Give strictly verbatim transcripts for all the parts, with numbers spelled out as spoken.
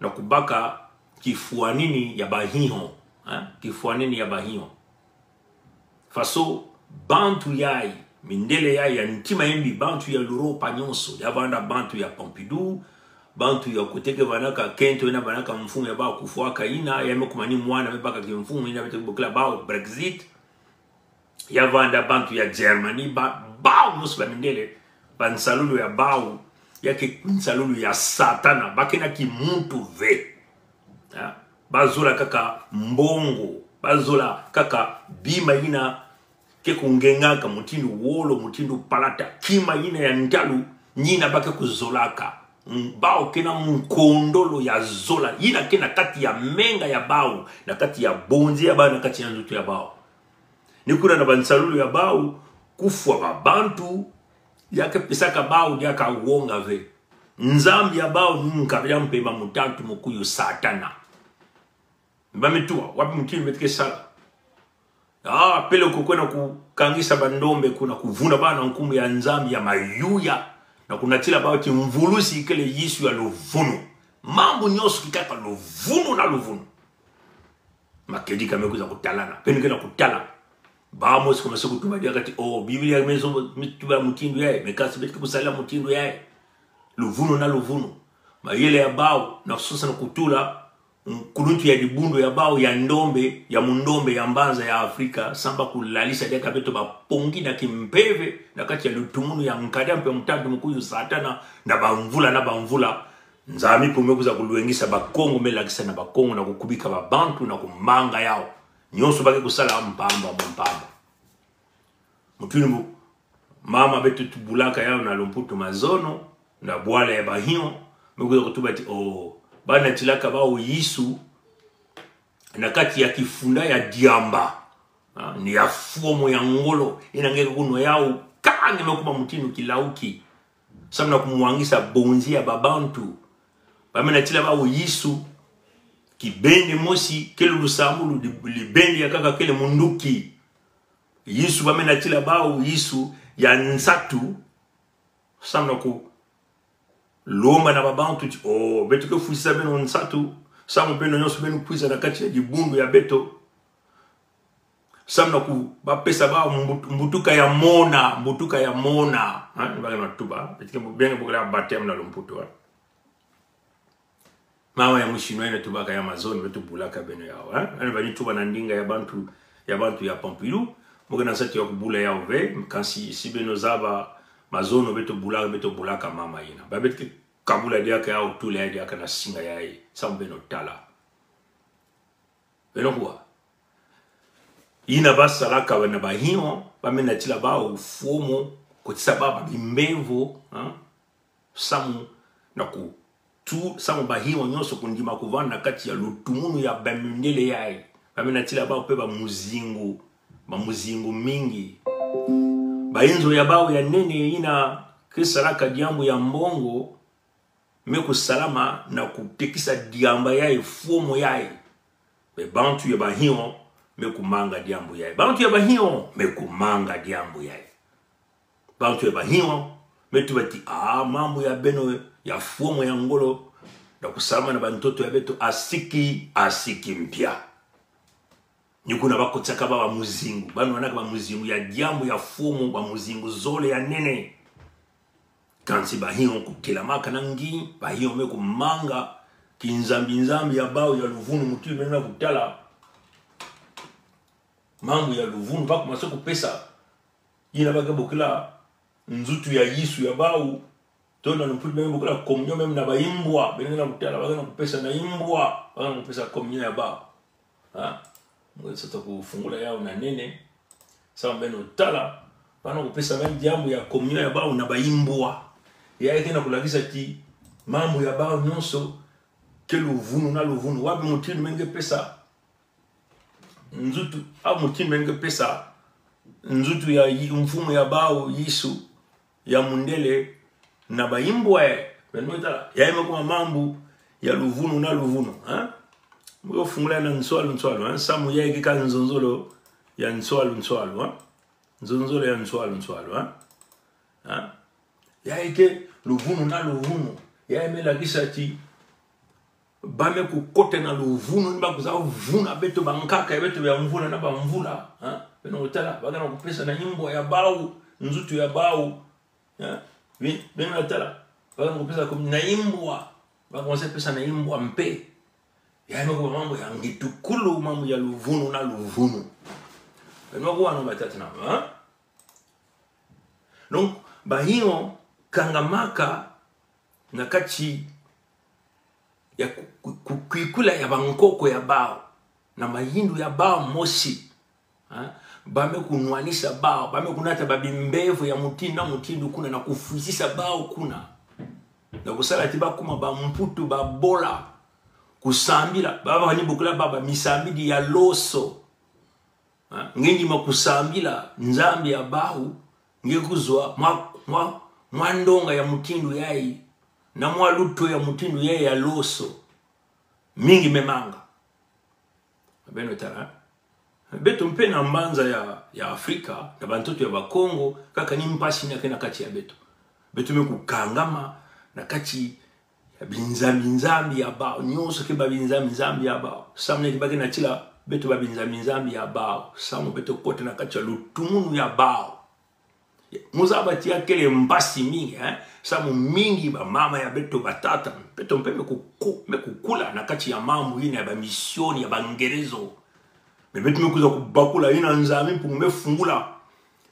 na kubaka kifwanini ya bahinho, eh? Kifwanini ya bahinho. Faso bantu yayi, mindele yayi ya ntima ya mbi, bantu ya l'Europa nyonso, ya vanda bantu ya Pompidou, bantu ya koteke vanaka kento ina vanaka mfumu ya bawu kufwaka ina, ya me kumani mwana me baka kimfumu ina beto ke bokila bawu Brexit, ya vanda bantu ya Germany, ba, bawu nyonso bamindele, bansalulu ya bawu, ya ke nsalulu ya Satana, ba ke na kimuntu ve. Ya, ba zola kaka mbongo, ba zola kaka bima ina ke kungengaka mutindu wolo, mutindu palata, kima ina ya ntalu, ni ina ba ke kuzolaka. Mm, bawu ke na nkondolo ya zola, ina ke na kati ya menga ya bawu, na kati ya bonzi ya bawu, na kati ya nzutu ya bawu. Ni kuna na bansalulu ya bawu, kufwa ba bantu, ya ke pesaka bawu diaka wonga ve. Nzambi ya bawu ni nkabila mpemba mutantu mukuyu Satana. Ba me tuba, wapi mutindu beto ke sala? Ah, peleko kwenda kukangisa bandombe kuna kuvuna bawu na nkumbu ya nzambi ya mayuya, na kunatila bawu ti mvulusi kele Yesu ya luvunu. Mambu nyonso kikaka luvunu na luvunu. Makedika me kwiza kutalana. Beno ke na kutala. Bawu mosi kumaso kutuba diaka ti, oh, Biblia me zo, me tuba mutindu yayi, me kasi beto ke kusala mutindu yayi. Luvunu na luvunu. Mayele ya bawu, na sosa na kutula nkuluntu ya dibundu ya bawu ya ndombe, ya mundombe, ya mbanza, ya Afrika, samu ba kulalisa diaka beto bapongi na kimpeve, na kati ya lutumunu ya nkadi ya mpemba mutantu mukuyu Satana, na bamvula, na bamvula. Nzambi mpe me kwiza kulwengisa Bakongo, me lakisa na Bakongo, na kukubika ba bantu, na kumanga yawu. Nyonso ba ke kusala mpamba, mpamba. Mutindu mama beto tubulaka yawu na lumputu mazono, na bwala ya bahinho, me kwiza kutuba ti, oh, ba natilaka bawu Yesu na kati ya kifunda ya diamba. Ah, ni ya fuomo ya ngolo, ina nge ke kunwa yawu, kani me kuma mutindu kilauki. Samu na kumwangisa bonzi ya ba bantu. Ba me natila bawu Yesu, kibende mosi, kele lusambulu, di-, libende ya nkaka kele munduki. Yesu ba me natila bawu Yesu ya nsatu, samu na kulomba na ba bantu ti, oh, beto ke fwisisa beno nsatu, samu beno nyonso beno kwiza na kati ya dibundu ya beto. Samu na kubapesa bawu mbut-, mbutuka ya mona, mbutuka ya mona. Ha? Ni ba ke na tuba, beto ke bu-, beno bokila baptême na lumputu, ha? Mama ya musinwa ina tubaka ya mazono, beto bulaka beno yawu, eh? Ani bani tuba na ndinga ya bantu, ya bantu ya Pompidou, mo ke na nsatu ya kubula yawu ve, kansi si beno zaba mazono beto bulaka, beto bulaka mama ina. Ba beto ke kabula diaka yawu, tula yayi diaka na singa yayi, samu beno tala. Beno kuwa. Ina ba salaka bana bahinho, ba me natila bawu fuomo, kotisa bawu bimbevo, ha? Samu na kutu, samu bahinho nyonso kundima kuvanda na kati ya lutumunu ya bamindele yayi. Ba me natila bawu mpe bamuzingu, bamuzingu mingi. Bayinzo ya bawu ya nene ina ke salaka diambu ya mbongo, me kusalama na kutekisa diamba yayi, fuomo yayi. Mpe bantu ya bahinho me kumanga diambu yayi. Bantu ya bahinho me kumanga diambu yayi. Bantu ya bahinho me tuba ti, ah, mambu ya beno ya fuomo ya ngolo, na kusalama na bantoto ya beto asiki, asiki mpia. Ni kuna ba kotisaka bawu bamuzingu, ba nwanaka bamuzingu ya diambu ya fuomo, bamuzingu zole ya nene. Kansi bahinho kutelamaka na ngi, bahinho me kumanga kinzambi-nzambi ya bawu ya luvunu, mutindu beno na kutala. Mambu ya luvunu, ba kumaso kupesa. Ina ba ke bokila nzutu ya Yesu ya bawu. To na lumputu beno bokila communion, même na baimbwa, beno na kutala, ba ke na kupesa na imbwa, ba ke na kupesa communion ya bawu. Ha? Mo ke nsatu kufungula yawu na nene. Samu beno tala, ba na kupesa même diambu ya communion ya bawu na baimbwa. Yayi ke na kulakisa ti mambu ya bawu nyonso ke luvunu na luvunu. Wapi mutindu beno ke pesa nzutu, au mutindu beno ke pesa nzutu ya Yi-, mfumu ya bawu Yesu ya mundele na baimbwa, eh? Beno tala, yayi me kuma mambu ya luvunu na luvunu, ha? Mo ke fungula na nswalu nswalu, ha? Samu yayi ke ka nzonzolo ya nswalu nswalu, ha? Nzonzolo ya nswalu nswalu, ha? Ha? Yayi ke luvunu na luvunu, yayi me lakisa ti Ba me kukota na luvunu, ni ba kwiza vuna beto bankaka ya beto ya mvula na bamvula, ha? Beno kutala, ba kena kupesa na imbwa ya bau, nzutu ya bau, ha? Bi-, beno tala, ba kena kupesa kum-, na imbwa, ba kwiza pesa na imbwa mpe. Ya me kuba mambu ya ngitukulu, mambu ya luvunu na luvunu. Beno kuwa no batata na, ha? Donc, bahinyo kangamaka na kati ya ku-, ku-, ku-, kwikula ya bankoko ya bau, na mayindu ya bau mosi. Ha? Ba me kunwanisa bau, ba me kunata babimbevo ya mutindu na mutindu kuna na kufwisisa bau kuna. Na kusala ti ba kuma bamputu, babola. Kusambila, ba ba ni bokila ba bamisambidi ya loso. Ha? Nge ngi ma kusambila Nzambi ya bau, nge kuzwa mwa, mwa, mwa ndonga ya mutindu yayi, na mwa luto ya mutindu yayi ya loso. Mingi memanga. Beno tala, ha? Beto mpe na mbanza ya, ya Afrika, na bantoto ya Bakongo, kaka ni mpasi yina ke na kati ya beto. Beto me kukangama na kati ya binzambi-nzambi ya bau, nyonso ke babinzambi-nzambi ya bau. Samu na ke ba kena tila beto babinzambi-nzambi ya bau. Samu beto kota na kati ya lutumunu ya bau. Muzaba ti ya kele mpasi mingi, eh? Samu mingi bamama ya beto, batata, beto mpe me kuku-, me kukula na kati ya mambu yina ya bamisioni ya Bangelezo. Mais beto me kwiza kubakula yina Nzambi Mpungu me fungula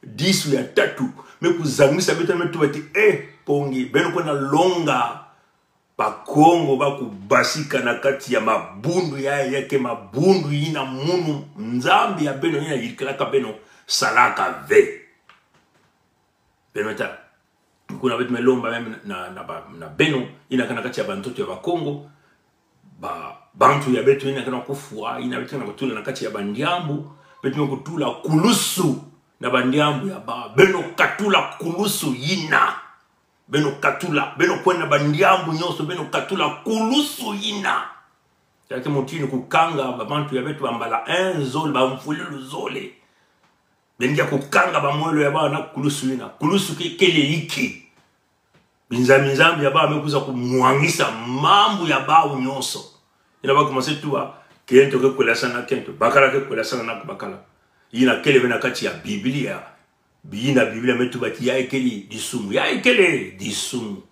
disu ya tatu, me kuzangisa beto, me tuba ti, eh, pongi, beno kwenda longa Bakongo ba kubasika na kati ya mabundu yayi, ya ke mabundu yina munu Nzambi ya beno yina yirikilaka beno salaka ve. Beno tala. Kuna beto me lomba même na, na, na ba-, na beno, yina ke na kati ya bantoto ya Bakongo, ba, bantu ya beto yina ke na kufwa, yina beto ke na kutula na kati ya bandiambu, beto me kutula kulusu na bandiambu ya bau, beno katula kulusu yina. Beno katula, beno kwenda bandiambu nyonso, beno katula kulusu yina. Ya ke mutindu kukanga babantu ya beto bambala, eh, zole, bamfululu zole. Beno ngia kukanga bamwelo ya bau na kulusu yina. Kulusu ke-, kele inki? Binzambi-nzambi ya bau me kwiza kumwangisa mambu ya bau nyonso. Yina ba commencer tuba, kento ke kwelasana kento, bakala ke kwelasana na bakala. Yina kele ve na kati ya Biblia. Yina Biblia me tuba ti yayi kele disumu. Yayi kele disumu.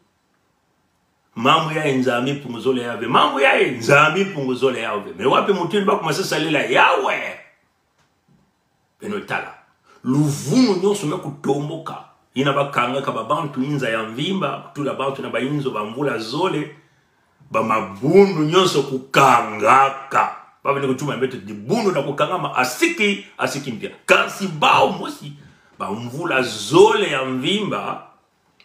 Mambu yayi Nzambi Mpungu zole yawu ve. Mambu yayi Nzambi Mpungu zole yawu ve. Mais wapi mutindu ba commencer salela yawu? Beno tala. Luvunu nyonso me kutomboka. Yina bakangaka babantu inza ya mvimba, kutula bantu na bayinzo bamvula zole. Bamabundu nyonso kukangaka. Ba vani kutuma beto dibundu na kukangama asiki, asiki mpia. Kansi bau mosi, bamvula zole ya mvimba,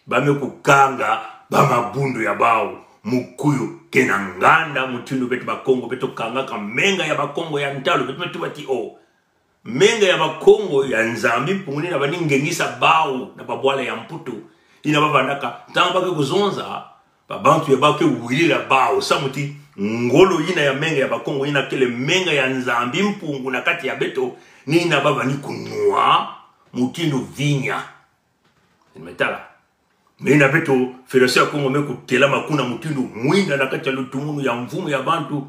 ba me kukanga bamabundu ya bau. Mukuyu ke na nganda, mutindu beto Bakongo, beto kangaka menga ya Bakongo ya ntalu, beto me tuba ti o. Menga ya Bakongo ya Nzambi Mpungu ni yina ba ni ngengisa bau na babwala ya Mputu. Yina ba vandaka, ntangu ba ke kuzonza, babantu ya bau ke wirila bau. Samu ti ngolo yina ya menga ya Bakongo, yina kele menga ya Nzambi Mpungu na kati ya beto, ni yina ba vani kunwa mutindu vinya. Beno me tala. Mais yina beto, Fédération ya Kongo me kutelama kuna mutindu mwinda na kati ya lutumunu ya mfumu ya bantu,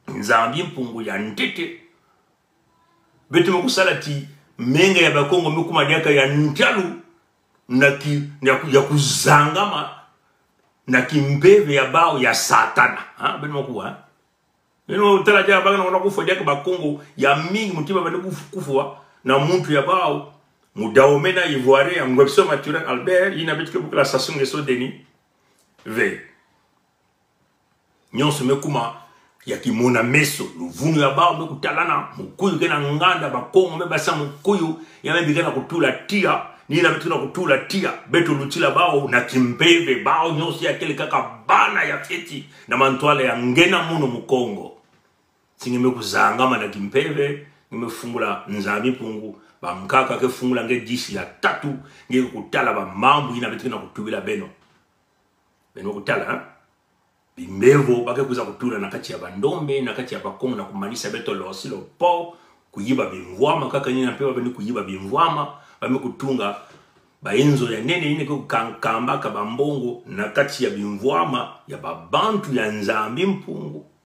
Nzambi Mpungu ya ntete. Beto me kusala ti menga ya Bakongo me kuma diaka ya ntalu, na ki-, ya ku-, ya kuzangama na kimpeve ya bau ya Satana. Ha? Beno me kuwa, ha? Beno tala ti ya ba kena kufwa diaka Bakongo ya mingi, mutindu ba vani kuf-, kufwa na muntu ya bau, mu Dahomey na Ivoirien ya Ngwepso Mathurin Albert, yina beto ke bokila Sassou Nguesso Denis ve. Nyonso me kuma ya kimona-meso, luvunu ya bau me kutalana, mukuyu ke na nganda, Bakongo me basa mukuyu, ya me bika na kutula tiya, ni yina beto ke na kutula tiya, beto lutila bau na kimpeve, bau nyonso ya kele kaka bana ya fioti, na mantwala ya nge na munu Mukongo. Si nge me kuzangama na kimpeve, nge me fungula Nzambi Mpungu, bankaka ke fungula nge disu ya tatu, nge kutala bamambu yina beto ke na kutubila beno. Beno kutala, ha? Bimbevo ba ke kwiza kutula na kati ya bandombe, na kati ya Bakongo na kumanisa beto losi lo po, kuyiba bimvwama, kaka ni yina mpe ba vani kuyiba bimvwama, ba me kutunga Bayinzo ya nene ine ko ka-, kambaka bambongo na kati ya bimvwama ya babantu ya Nzambi Mpungu.